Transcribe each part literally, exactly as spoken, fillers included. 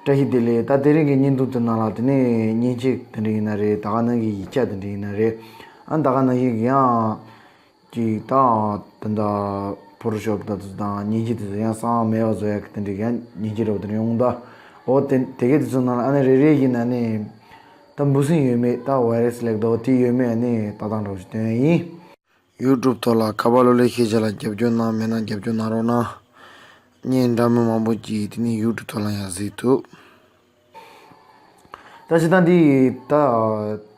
བཀྲ་ཤིས་བདེ་ལེགས། ད་དེ་རིང་གི་བརྙན་ཐུང་དེ་ནང་ལ་དེ་ནས་མཉེན་ཆས་དེ་འདྲ་ཡིན་ན་རེད། ད་ག་ནང་གི་ཡིག་ཆ་དེ་འདྲ་ཡིན་ན་རེད། ཨ་ད་ག་ནང་བཞིན་གྱི་ཡང་ཅིག་ད་ད་ལྟ་ཕོ་ཊོ་ཤོབ་ད་ཚོ་དང་མཉེན་ཆས་དེ་ཚོ་ཡང་གསང་བ་མེད་པ་བཟོ་ཡག་གི་དེ་འདྲ་ཡང་མཉེན་ཆས་འདྲ་བོ་དེ་འདྲ་ཡོང་ད། འོ་དེ་དེ་གའི་དེ་ཚོ་ནང་ལ་ཨ་ནི་རེ་རེ་ཡིན་ན་ནི་ད་འབུ་སྲིན་ཡོད་མེད། ད་བྷའི་རས་ལེགས་ད་འོ་དེ་ཡོད་མེད་ཨ་ནི་ལྟ་སྟངས་འདྲ་བོ་ཞིག་སྟོན་ཡ་ཡིན། ཡུ་ཊུབ་ཐོག་ལ་ཁ་པར་གློག་ཀླད་ཤེས་བྱ་ལ་རྒྱབ་སྐྱོར་གནང་མེད་ན་རྒྱབ་སྐྱོར་གནང་རོགས་གནང་། བརྙན་འདྲ་མིན་མང་པོ་ཅིག་དེ་ནས་ཡུ་ཊུབ་ཐོག་ལ་ཡང་གཟིགས་ཐུབ། ད་སྤྱིར་བཏང་འདི་ད་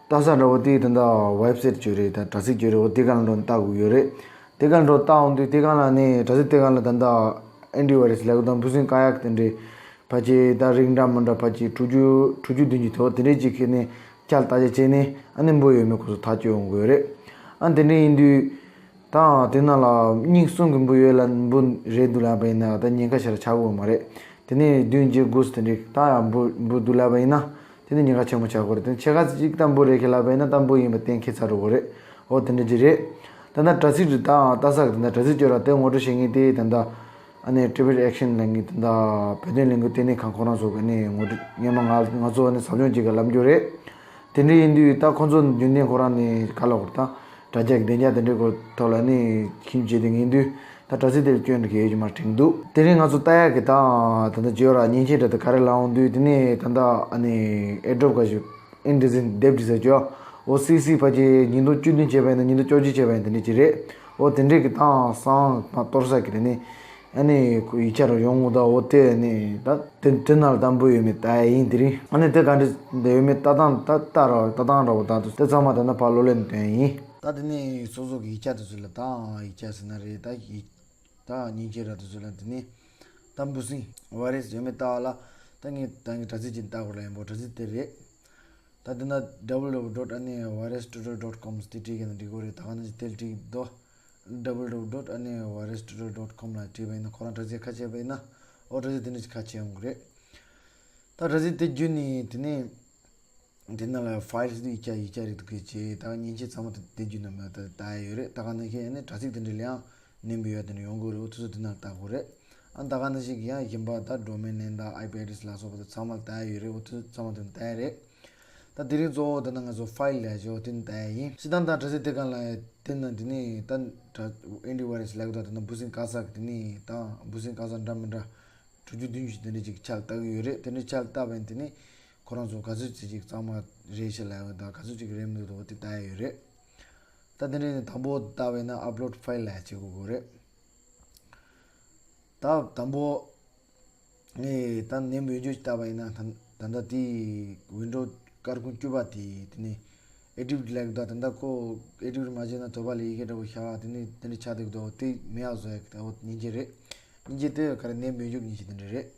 ལྟ་ས་འདྲ་བོ་དེ་ད་ལྟ་ཝེབ་སའིཊ་ཅིག་རེད། ད་དྲ་ཚིགས་ཅིག་རེད། འོ་དེ་ག་ལ་འགྲོ་ལྟ་དགོས་ཡོད་རེད། དེ་ག་ལ་འགྲོ་ལྟ་འོང་དུས་དེ་ག་ལ་ནི་དྲ་ཚིགས་དེ་ག་ལ་ད་ལྟ་ཨེན་ཊི་ཝའི་རས་ལབ་དང་འབུ་སྲིན་བཀག་ཡག་དེ་འདྲའི་ཕལ་ཆེར་ད་རིགས་འདྲ་མི་འདྲ་ཕལ་ཆེར་དྲུག་ཅུ་དྲུག་ཅུ་བདུན་ཅུ་དེ་འོ་དེ་འདྲའི་ཅིག་ཁྱེར་ནས་ཁྱེར་ལྟ་ཅིག་བྱས་ནས་ཨ་ནི་འབུ་ཡོད་མེད་ཁོ་ཚོ་ཐག་གཅོད་ཡོང་དགོས་རེད། ཨ་དེ་འདྲ་ཡིན་དུས་ད་དེ་ནང་ལ་གཉིས་གསུམ་གྱི་འབུ་ཡོད་ལ་འབུ་རེད་འདུག་ལབ་པ་ཡིན་ན་ད་ཉེན་ཁ་ཞེ་དྲག་ཆགས་ཀྱི་ཡོད་མ་རེད། དེ་ནས་བདུན་བརྒྱད་དགུ་དེ་འདྲའི་ད་ཡང་འབུ་འབུ་འདུག་ལབ་པ་ཡིན་ན་དེ་ནི་ཉེན་ཁ་ཆེན་པོ་ཆགས་ཀྱི་རེད། དེ་ནི་ཕྱེད་ཀ་ཅིག་ད་འབུ་རེད་ཁྱེར་ལབ་པ་ཡིན་ན་ད་འབུ་ཡིན་པ་གཏན་འཁེལ་ཚར་འགྲོ་གི་རེད། འོ་དེ་འདྲ་ཅིག་རེད། ད་ལྟ་དྲ་ཚིགས་རེད། ད་ལྟ་ས་གི་དེ་འདྲ་དྲ་ཚིགས་སྐྱོར་བ་དེ་ངོ་སྤྲོད་བྱེད་མཁན་དེ་ད་ལྟ་ཨ་ནི་ཊི་བི་ཨེག་ཤན་ལབ་མཁན་དེ་འདྲ་བོད་དོན་ལས་འགུལ་ལྟེ་གནས་ཁང་ཁོ་རང་ཚོ་གི་ནི་ངོ་སྤྲོད་སྔོན་མ་ང་ང་ཚོ་ནི་ཟབ་སྦྱོང་བྱེད་ག་ལབ་རྒྱུ་རེད། དེ་འདྲ་ཡིན་དུས་ད་ཁོ་ཚོ་རྒྱུན་ལྡན་ཁོ་རང་ནི་ག་ལ་བར་ད་དྲ་རྒྱ་གི་བདེ་འཇགས་དེ་འདྲའི་སྐོར་ཐོག་ལ་ནི་ཁྱིམ་བྱེད་དེ་ངེས་དུས་ད་དྲ་ཚིགས་དེར་སྐྱོན་འདྲ་གི་ཡོད་ཀྱི་མ་དྲན་འདུག་དེ་རིང་ང་ཚོ་ལྟ་ཡག་གི་ད་ད་ལྟ་བརྗོད་ར་མཉེན་ཆས་འདྲ་དེ་ག་རེ་ལབ་འོང་དུས་དེ་ནི་ད་ལྟ་ཨ་ནི་ཨེར་ཌོབ་ག་ཞིག་ཨིན་ཌི་སིན་ཌེབ་ཌི་ཟེར་ཅོ། འོ་སི་སི་ཕལ་ཆེར་ཉིས་སྟོང་བཅུ་བདུན་བྱས་པ་ཡིན་ན་ཉིས་སྟོང་བཅོ་བརྒྱད་བྱས་པ་ཡིན་དེ་འདྲ་ཅིག་རེད། འོ་དེ་འདྲས་ཀྱི་ཏང་སང་ཏང་གཏོར་ས་གི་དེ་ནི་ཨ་ནི་ཁོ་ཡིག་ཆ་རུ་ཡོང་ངོ་ད། འོ་དེ་ནི་ད་དེ་དེ་ནང་ལ་ཏང་འབུ་ཡོད་མེད་ལྟ་ཡ་ཡིན། དེ་རིང་ཨ་ནི་དེ་ག་འདྲ་འདི་ཡོད་མེད་ལྟ་སྟངས་ད་ལྟ་ར་ལྟ་སྟངས་འདྲ་བོ་ད་དུ་དེ་ཚང་མ་ད་ནི་ཕར་གློག་ཀླད་ནས་སྟོན་ཡིན། ད་དེ་ནི་སོ་སོ་གི་ཡིག་ཆ་དེ་ཚོ་ལ་ཏང་ཡིག་ཆ་ཟེར་ན་རེད། ད་ཡིག་ད་མཉེན་ཆས་ར་དེ་ཚོ་ལ་དེ་ནི་ད་འབུ་སྲིན་བྷའི་རས་ཡོད་མེད་ལྟ་བ་ལ་ད་ངས་ད་ངས་དྲ་ཚིགས་ཅིག་ལྟ་དགོས་ལ་ཡིན་པོ་དྲ་ཚིགས་དེ་རེད། ད་དེ་ན་www dot antivirus tutorial dot com དེ་བྲིས་ཀྱི་ན་འགྲིག་གོ་རེད། ད་ག་ནང་བཞིན་དེ་བྲིས་འདུག www dot antivirus tutorial dot com ལ་བྲིས་པ་ཡིན་ན་ཁོ་རང་དྲ་ཚིགས་ཁ་ཕྱེ་བ་ཡིན་ན། འོ་དྲ་ཚིགས་དེ་འདྲ་ཞིག་ཁ་ཕྱེ་ཡོང་གི་རེད། ད་དྲ་ཚིགས་དེ་བརྒྱུད་ནས་དེ་ནས་དེ་ནང་ལ་ཕའིལ་དེ་ཡིག་ཆ་ཡིག་ཆ་རིགས་དེ་གས་བྱས་ད་མཉེན་ཆས་ཚང་མ་དེ་དེ་བརྒྱུད་ནས་མ་ད་ལྟ་ཡོད་རེད། ད་ག་ནང་བཞིན་ཡང་ནི་དྲ་ཚིགས་དེ་འདྲ་ལ་ཡང་ནེམ་བུ་ཡོད་དེ་འདྲ་ཡོང་གི་རེད། འོ་དེ་ཚོ་དེ་ནང་ལ་ལྟ་དགོས་རེད། ཨ་ད་ག་ནང་བཞིན་གྱི་ཡང་གཞན་པ་ད་ཌོ་མེན་ནེམ་དང་ཨའི་པི་ཨེ་ཌི་རེས་ལ་སོགས་པ་དེ་ཚང་མ་ལ་ལྟ་ཡ་ཡོད་རེད། འོ་དེ་ཚང་མ་དེ་ལྟ་ཡ་རེད། ད་དེ་རིང་གཙོ་བོ་ད་ནང་ང་ཚོ་ཕའིལ་ལ་བྱེད་འོ་དེ་ལྟ་ཡ་ཡིན། སྤྱིར་བཏང་ད་དྲ་ཚིགས་དེ་གང་ལ་དེ་ན་དེ་ནི་ད་ཨེན་ཊི་ཝའི་རས་ལབ་ད་དེ་ན་འབུ་སྲིན་བཀག་ས་གི་དེ་ནི་ད་འབུ་སྲིན་བཀག་ས་འདྲ་མི་འདྲ་དྲུག་ཅུ་བདུན་ཅུ་དེ་འདྲ་ཅིག་ཆ་ལ་ལྟ་གི་ཡོད་རེད། དེ་འདྲ་ཆ་ལ་ལྟ་བ་ཡིན་དེ་ནི་ཁོ་རང་ཚོ་ག་ཚོད་ཅིག་ཅིག་གཙང་མ་རེད་ཤག་ལབ་ཡོད་ད་ག་ཚོད་ཅིག་རེད་མི་འདུག་ད་འོ་དེ་ལྟ་ཡ་ཡོད་རེད། ད་དེ་འདྲ་ནི་དང་པོ་ལྟ་བ་ཡིན་ན་ཨབ་ལོཌ་ཕའིལ་ལ་བྱེད་དགོས་གོ་རེད། ད་དང་པོ་ངས་ད་ནེམ་བུ་ཡོད་རྒྱུ་ཞིག་བལྟས་པ་ཡིན་ན་ད་ད་ལྟ་དེ་ཝིན་ཌོ་སྐར་ཁུང་བཅུ་པ་དེ་དེ་ནས་ཨེ་ཀི་ཊི་ཝི་ཊི་ལབ་ཀྱི་འདུག་ད་ལྟ་ཁོ་ཨེ་ཀི་ཊི་ཝི་ཊི་མ་བྱས་ན་དོ་པ་ལ་ཡི་གེ་འདྲ་པོ་ཤར་བ་དེ་ནས་དེ་འདྲ་ཆགས་བསྡད་ཀྱི་འདུག་དེ་མེད་པ་བཟོ་ཡག་གི་ད་འོ་མཉེན་ཆས་རེད། མཉེན་ཆས་དེ་ག་རེ་ནེམ་བུ་ཡོད་རྒྱུ་མཉེན་ཆས་དེ་འདྲ་རེད།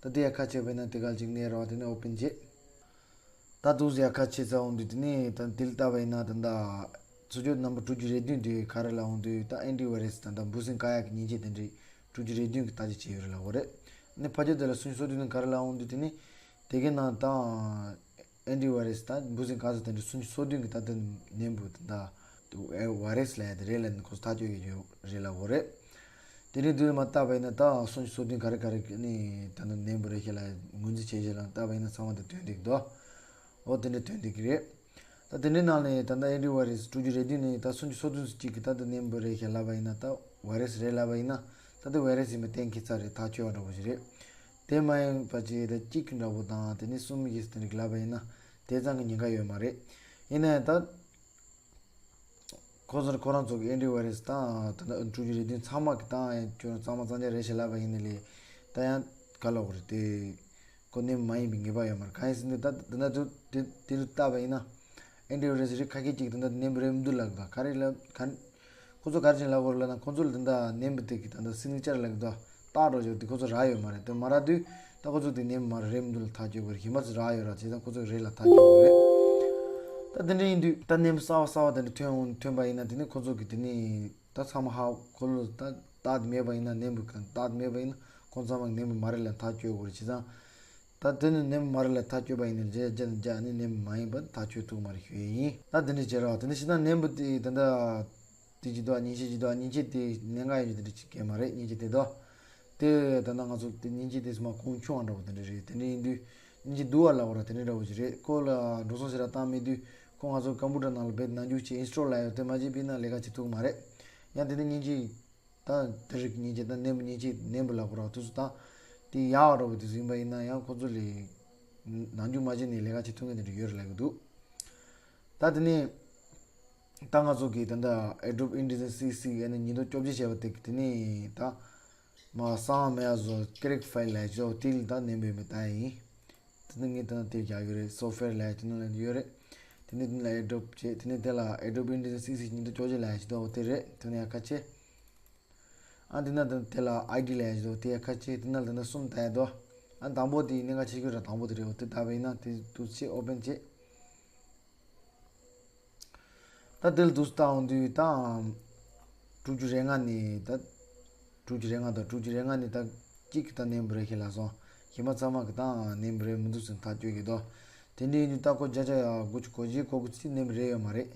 ད་དེ་ཡར་ཁ་ཕྱེ་བ་ཡིན་ན་དེ་ག་ཅིག་གནས་རོགས་དེ་ནས་ཨོ་པེན་བྱེད། ད་འདུག་ཡར་ཁ་ཕྱེ་ཚར་འོང་དུས་དེ་ནས་ད་དེ་ལ་ལྟ་བ་ཡིན་ན་ད་ལྟ་ཚུར་ཕྱོགས་ནམ་བར་དྲུག་ཅུ་རེ་བདུན་དེ་ག་རེ་ལབ་འོང་དུས་ད་ཨེན་ཊི་ཝའི་རས་ད་ལྟ་འབུ་སྲིན་བཀག་ཡག་གི་མཉེན་ཆས་དེ་འདྲའི་དྲུག་ཅུ་རེ་བདུན་གྱི་བརྟག་དཔྱད་བྱས་ཡོད་རེད་ལབ་དགོས་རེད། ནི་ཕར་ཕྱོགས་དེ་ལ་སུམ་ཅུ་སོ་བདུན་ནི་ག་རེ་ལབ་འོང་དུས་དེ་ནི་དེ་གའི་ནང་ད་ཨེན་ཊི་ཝའི་རས་ད་འབུ་སྲིན་བཀག་ས་དེ་འདྲ་སུམ་ཅུ་སོ་བདུན་གྱི་ད་ལྟ་ནད་འབུ་ད་ལྟ་ཝའི་རས་ལབ་ཡ་དེ་རེད་ལབ་ནི་ཁོ་ཚོ་ཐག་གཅོད་ཡོད་རེད་ལབ་དགོས་རེད། དེ་རིང་དུས་མ་བལྟས་པ་ཡིན་ན་ད་སུམ་ཅུ་སོ་བདུན་ག་རེ་ག་རེ་ནི་ད་ནི་ནད་འབུ་རེད་ཤག་ལ་ངོས་འཛིན་བྱས་ཤག་ལ་བལྟས་པ་ཡིན་ན་ཚང་མ་དེ་ཐོན་བསྡད་ཀྱི་འདུག་འོ་དེ་འདྲ་ཐོན་བསྡད་ཀྱི་རེད། ད་དེ་འདྲའི་ནང་ནས་ད་ལྟ་ཨེན་ཊི་ཝའི་རས་དྲུག་ཅུ་རེ་བདུན་ནས་ད་སུམ་ཅུ་སོ་བདུན་ཙམ་ཅིག་གིས་ད་ལྟ་ནད་འབུ་རེད་ཤག་ལབ་པ་ཡིན་ན། ད་ཝའི་རས་རེད་ལབ་པ་ཡིན་ན་ད་ལྟ་ཝའི་རས་ཡིན་པ་གཏན་འཁེལ་ཚར་རེད། ཐག་ཆོད་པ་འདྲ་པོ་ཞིག་རེད། དེ་མ་ཡིན་པ་ཅིག་ད་གཅིག་གི་འདྲ་པོ་དང་དེ་ནས་གསུམ་བཞི་དེ་འདྲ་ལབ་པ་ཡིན་ན་དེ་ཙམ་གྱི་ཉེན་ཁ་ཡོད་མ་རེད། ཡིན་ན་ཡང་ད་ཁོ་ཚོར་ཁོ་རང་ཚོ་གི་ཨེན་ཊི་ཝའི་རས་དང་ད་ལྟ་དྲུག་ཅུ་རེ་བདུན་ཚང་མ་གི་ད་ཁྱོད་རང་གཙང་མ་གཙང་རྐྱང་རེད་ཤག་ལབ་པ་ཡིན་ན་ལས་ད་ཡང་ག་ལབ་དགོས་རེད་དེ། ཁོ་ནད་མ་ཡིན་པའི་ངེས་པ་ཡོད་མ་རེད། གང་ཡིན་ཟེར་ན་ད་ད་ད་དུ་དེ་དེ་རུ་བལྟས་པ་ཡིན་ན་ཨེན་ཊི་ཝའི་རས་རིགས་ཁ་ཤས་ཅིག་ད་ད་ནད་འབུ་རེད་མི་འདུག་ལབ་གི་འདུག་ག་རེ་ལབ་ག་ཁོ་ཚོ་ག་རེ་བྱས་ནས་ལབ་དགོས་རེད་ལབ་ན། ཁོ་ཚོ་ལ་ད་ད་ནད་འབུ་དེ་གི་ད་ད་སིག་ནེ་ཅར་ལབ་གི་འདུག་རྟགས་འདྲ་ཅིག་དེ་ཁོ་ཚོ་རག་ཡོད་མ་རེད། དེ་མ་རག་དུས་ད་ཁོ་ཚོ་དེ་ནད་མ་རེད་མི་འདུག་ལ་ཐག་གཅོད་དགོས་རེད། གཞན་པ་ཚོ་རག་ཡོད་ར་བྱས་ཙང་ཁོ་ཚོ་རེད་ལ་ཐག་གཅོད་དགོས་རེད། ད་དེ་འདྲ་ཡིན་དུས་ད་ནད་འབུ་གསར་པ་གསར་པ་དེ་འདྲ་ཐོན་འོང་ཐོན་པ་ཡིན་ན་དེ་ནི་ཁོ་ཚོ་གི་དེ་ནི་ད་ཚང་མ་ཧ་ཁོ་ལོ་ད་རྟགས་དེ་མེད་པ་ཡིན་ན་ནད་འབུ་གི་རྟགས་དེ་མེད་པ་ཡིན་ན་ཁོང་ཚང་མ་ནད་འབུ་མ་རེད་ལ་ཐག་གཅོད་དགོས་རེད། བྱས་ཙང་། ད་དེ་ནི་ནད་མ་རེད་ལ་ཐག་གཅོད་པ་ཡིན་ན་རྗེས་རྗེས་ནས་རྗེས་ནི་ནད་མ་ཡིན་པ་ཐག་གཅོད་ཐུབ་མ་རེད་ཞུ་ཡས་ཡིན། ད་དེ་འདྲ་བྱེད་རོགས། དེ་ནི་ཤི་ན་ནད་འབུ་དེ་ད་ལྟ་དེ་ཅི་འདུག་མཉེན་ཆས་ཅི་འདུག་མཉེན་ཆས་དེ་གནད་འགག་ཡོད་རྒྱུ་དེ་འདྲ་ཅིག་གས་མ་རེད། མཉེན་ཆས་དེ་འདུག་དེ་ད་ལྟ་ང་ཚོ་དེ་མཉེན་ཆས་དེ་ཚོ་མར་གོང་ཆུང་བ་འདྲ་བོ་དེ་འདྲ་རེད། དེ་འདྲ་ཡིན་དུས་མཉེན་ཆས་སྡུག་བ་ལབ་དགོས་ར་དེ་འདྲ་འདྲ་བོ་ཞིག་རེད། ཁོ་ལ་འགྲོ་སོང་ཞེ་དྲག་བཏང་མེད་དུས་ཁོ་ང་ཚོ་ཀམ་པུ་ཊར་ནང་ལ་རྦད་ནང་འཇུག་བྱས་ཨིན་སི་ཊོལ་ལབ་ཡོད། དེ་མ་བྱས་པ་ཡིན་ན་ལས་ཀ་བྱེད་ཐུབ་ཀྱི་མ་རེད། ཡང་དེ་ནས་མཉེན་ཆས་ད་དེ་རིགས་མཉེན་ཆས་ད་ནད་འབུ་མཉེན་ཆས་ནད་འབུ་ལབ་དགོས་ར་དེ་ཚོ་ད་དེ་ཡག་པ་འདྲ་བོ་དེ་ཚོ་ཡིན་པ་ཡིན་ན་ཡང་ཁོ་ཚོ་ལས་ནང་འཇུག་མ་བྱས་ནས་ལས་ཀ་བྱེད་ཐུབ་མཁན་དེ་འདྲ་ཡོད་རེད་ལབ་ཀྱི་འདུག་ད་དེ་ནས་ད་ང་ཚོ་གི་ད་ལྟ་Adobe InDesign CC ཡ་ནི་ཉིས་སྟོང་བཅོ་བརྒྱད་བྱས་པ་དེ་གི་དེ་ནས་ད་མ་གསང་བ་མེད་ཡ་བཟོ་ཀེ་རེག་ཕའིལ་ལབ་ཡ་ཅིག་དེ་ལ་ད་ནེམ་བེ་མེ་ད་ཡིན། དེ་ནས་ངས་ད་དེ་རྒྱག་གི་རེད། སོབ་ཝེར་ལབ་ཡ་དེ་ནང་ལ་ཡོད་རེད། དེ་ནས་དེ་ལ་Adobe བྱས། དེ་ནས་དེ་ལ་Adobe InDesign CC ཉིས་སྟོང་བཅོ་བརྒྱད་ལབ་ཡ་ཅིག་འདུག་དེ་རེད། དེ་ནས་ཡ་ཁ་ཆེ། ཨ་འདི་ན་དེ་ལ་ཨའི་ཌི་ལབ་ཡ་ཅིག་འདུག་དེ་ཡ་ཁ་ཆེ། དེ་ན་ལ་དེ་ན་གསུམ་ད་ཡ་འདུག་ཨ་དང་པོ་དེ་གནད་འགག་ཆེ་ཤོས་ར་དང་པོ་དེ་རེད། འོ་དེ་ད་བས་ན་དེ་དུ་ཆེ་ཨོ་པན་བྱས། ད་དེ་ལ་དུས་སུ་བལྟ་འོང་དུས་ད་དྲུག་ཅུ་རེ་ལྔ་ནས་ད་དྲུག་ཅུ་རེ་ལྔ་དང་དྲུག་ཅུ་རེ་ལྔ་ནས་ད་གཅིག་གི་ད་ནེམ་བེ་རེད་ཁྱེད་ལ་སོང་། གཞན་པ་ཚང་མ་གི་ད་ནེམ་བེ་རེད་མི་འདུག་ཟེར་ཐག་གཅོད་ཀྱི་འདུག་དེ་འདྲ་ཡིན་དུས་ད་ཁོ་བརྒྱ་ཆ་དགུ་བཅུ་གོ་བཞི་གོ་དགུ་ཅིག་ནེམ་བེ་རེད་ཡོད་མ་རེད།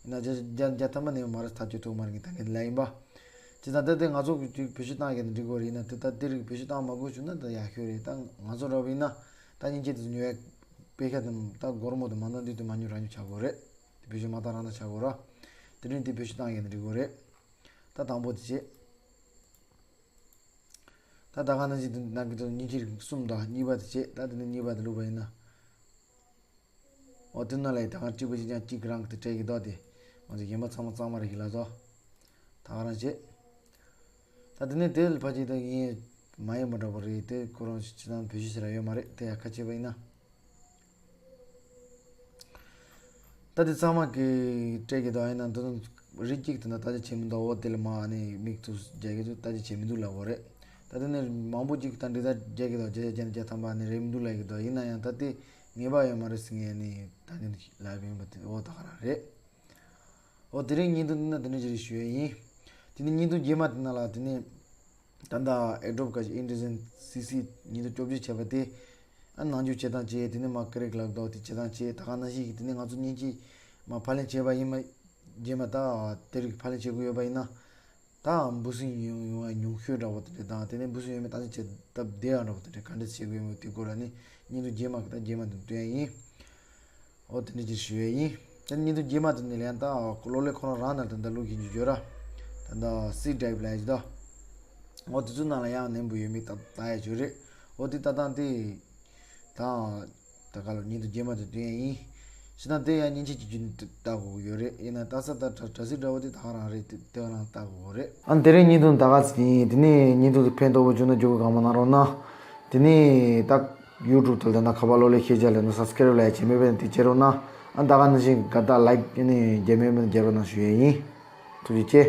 ཡིན་ན་བརྒྱ་ཆ་བརྒྱ་བརྒྱ་ཐམ་པ་ནེམ་བེ་མ་རེད་ཐག་གཅོད་ཐུབ་མ་རེད། ངས་ད་གིན་ལབ་ཡིན་པ། བྱས་ཙང་ད་དེ་ང་ཚོ་གི་ཅིག་བེད་སྤྱོད་བཏང་ཡ་གི་འགྲིག་གོ་རེད། ཡིན་ན་དེ་ད་དེ་རིགས་བེད་སྤྱོད་བཏང་མ་དགོས་བྱུང་ན་ད་ཡག་ཤོས་རེད། ད་ང་ཚོ་འདྲ་བ་ཡིན་ན་ད་མཉེན་ཆས་དེ་ཚོ་ཉོ་ཡ་དཔེ་ཁ་དང་ད་སྒོར་མོ་དང་མ་འདང་དུས་དེ་མ་ཉོ་རང་ཉོ་བྱ་དགོས་རེད། དེ་བེད་སྤྱོད་མ་བཏང་རང་ད་བྱ་དགོས་ར། དེ་རིང་དེ་བེད་སྤྱོད་བཏང་ཡ་འདི་འགྲིག་གོ་རེད། ད་དང་པོ་དེ་བྱེད། ད་ད་ག་ནང་བཞིན་དུ་ནང་གི་དུ་མཉེན་ཆས་གསུམ་དང་གཉིས་པ་དེ་བྱེད། ད་དེ་ནས་གཉིས་པ་དེ་བླུགས་པ་ཡིན་ན། འོ་དེ་ན་ལ་ཡི་ད་ག་གཅིག་པ་གཅིག་ཀྱང་གཅིག་རང་གི་དེ་སྤྲད་ཀྱི་འདུག་དེ་ང་ཚོ་གཞན་པ་ཚང་མ་གཙང་མ་རེད་ཤི་ལ་ཚོ། ད་ག་རང་བྱེད། ད་དེ་ནས་དེ་ལ་ཕ་གཅིག་ད་ཡིན་མ་ཡིན་མ་འདྲ་བ་རེད། དེ་ཁོ་རང་ཕྱི་ནང་བེད་སྤྱོད་ཟེར་ཡ་ཡོད་མ་རེད། དེ་ཡ་ཁ་ཆེ་བ་ཡིན་ན། ད་དེ་ཚང་མ་གི་སྤྲད་ཀྱི་འདུག་ཡིན་ན་འདི་ཚོ་རིགས་གཅིག་དེ་འདྲ་ལྟ་རྒྱ་བྱེད་མི་འདུག་འོ་དེ་ལ་མ་ནི་མིག་ཏུ་རྒྱག་གི་འདུག་ལྟ་རྒྱ་བྱེད་མི་འདུག་ལབ་དགོས་རེད། ད་དེ་ནས་མང་པོ་གཅིག་ད་འདི་ལྟར་རྒྱག་གི་འདུག་བརྒྱ་ཆ་བརྒྱ་ནས་བརྒྱ་ཐམ་པ་ནི་རེད་མི་འདུག་ལབ་ཀྱི་འདུག་ཡིན་ན་ཡང་ད་དེ་ངེས་པ་ཡོད་མ་རེད་ཟེར་ངས་ནི་ད་ནི་ལབ་ཡིན་པ་དེ་འོ་ད་ག་རང་རེད། འོ་དེ་རིང་བརྙན་ཐུང་འདི་ན་དེ་འདྲ་ཞིག་རེད་ཞུ་ཡས་ཡིན། དེ་ནས་བརྙན་ཐུང་རྗེས་མ་དེ་ནང་ལ་དེ་ནས་ད་ལྟ་Adobe ག་InDesign CC ཉིས་སྟོང་བཅོ་བརྒྱད་བྱས་པ་དེ་ཨ་ནང་འཇུག་བྱེད་སྟངས་བྱས། དེ་ནས་མ་ཀེ་རེག་ལབ་འདུག་དེ་བྱེད་སྟངས་བྱས། ད་ག་ནང་བཞིན་གྱི་དེ་ནས་ང་ཚོ་མཉེན་ཆས་མ་ཕབ་ལེན་བྱས་པ་ཡིན་མ་རྗེས་མ་ད་དེ་རིགས་ཕབ་ལེན་བྱེད་དགོས་ཡོད་པ་ཡིན་ན། ད་འབུ་སྲིན་ཡོང་ཡོང་བ་ཉུང་ཤོས་འདྲ་བོ་དེ་འདྲ་དང་དེ་ནས་འབུ་སྲིན་ཡོད་མེད་ད་ཆ་བྱེད་སྟབས་བདེ་བ་འདྲ་བོ་དེ་འདྲ་ག་འདྲ་བྱེད་དགོས་མེད་དེ་སྐོར་ལ་ནི་བརྙན་ཐུང་རྗེས་མ་གི་ད་རྗེས་མ་དེ་སྟོན་ཡ་ཡིན། འོ་དེ་འདྲ་ཅིག་ཞུ་ཡ་ཡིན། ད་ནི་བརྙན་ཐུང་རྗེས་མ་དེ་ནས་ལན་ད་གློག་ཀླད་ཁོ་རང་རང་ནང་ད་ལྟ་བླུག་གིན་ཅིག་ཡོད་ར། ད་ལྟ་སི་ཌའིབ་ལ་ཡ་ཅིག་ད། འོ་དེ་ཚོ་ནང་ལ་ཡང་ནེམ་བུ་ཡོད་མེད་ད་ལྟ་ཡ་ཅིག་རེད། འོ་དེ་ལྟ་སྟངས་དེ་ད། ད་ག་ལ་བརྙན་ཐུང་རྗེས་མ་དེ་སྟོན་ཡ་ཡིན། ཞེ་ད་དེ་ཡང་མཉེན་ཆས་ཀྱི་རྒྱུ་ནས་ལྟ་དགོས་ཀྱི་ཡོད་རེད། ཡིན་ན་ལྟ་ས་ད་དྲ་དྲ་ཚིགས་འདྲ་བོ་དེ་ད་ག་རང་རེད། དེ་དེ་ག་རང་ལྟ་དགོས་རེད། ཨ་དེ་རིང་བརྙན་ཐུང་ད་ག་ཚོད་ཡིན། དེ་ནས་བརྙན་ཐུང་དེ་ཕན་ཐོགས་པོ་བྱུང་ན་རྒྱུགས་གང་མ་གནང་རོགས་གནང་། དེ་ནས་ད་ཡུ་ཊུབ་དུ་ལ་ན་ཁ་པར་གློག་ཀླད་ཤེས་བྱ་ལ་ན་སབ་སི་ཀ་རེབ་ལ་ཡ་བྱེད་མེད་པས་དེ་བྱེད་རོགས་གནང་། ཨ་ད་ག་ནང་བཞིན་ག་ད་ལའིཀ་ཨ་ནི་རྒྱབ་མེད་པས་རྒྱབ་རོགས་གནང་ཞུ་ཡས་ཡིན། ཐུགས་རྗེ་ཆེ།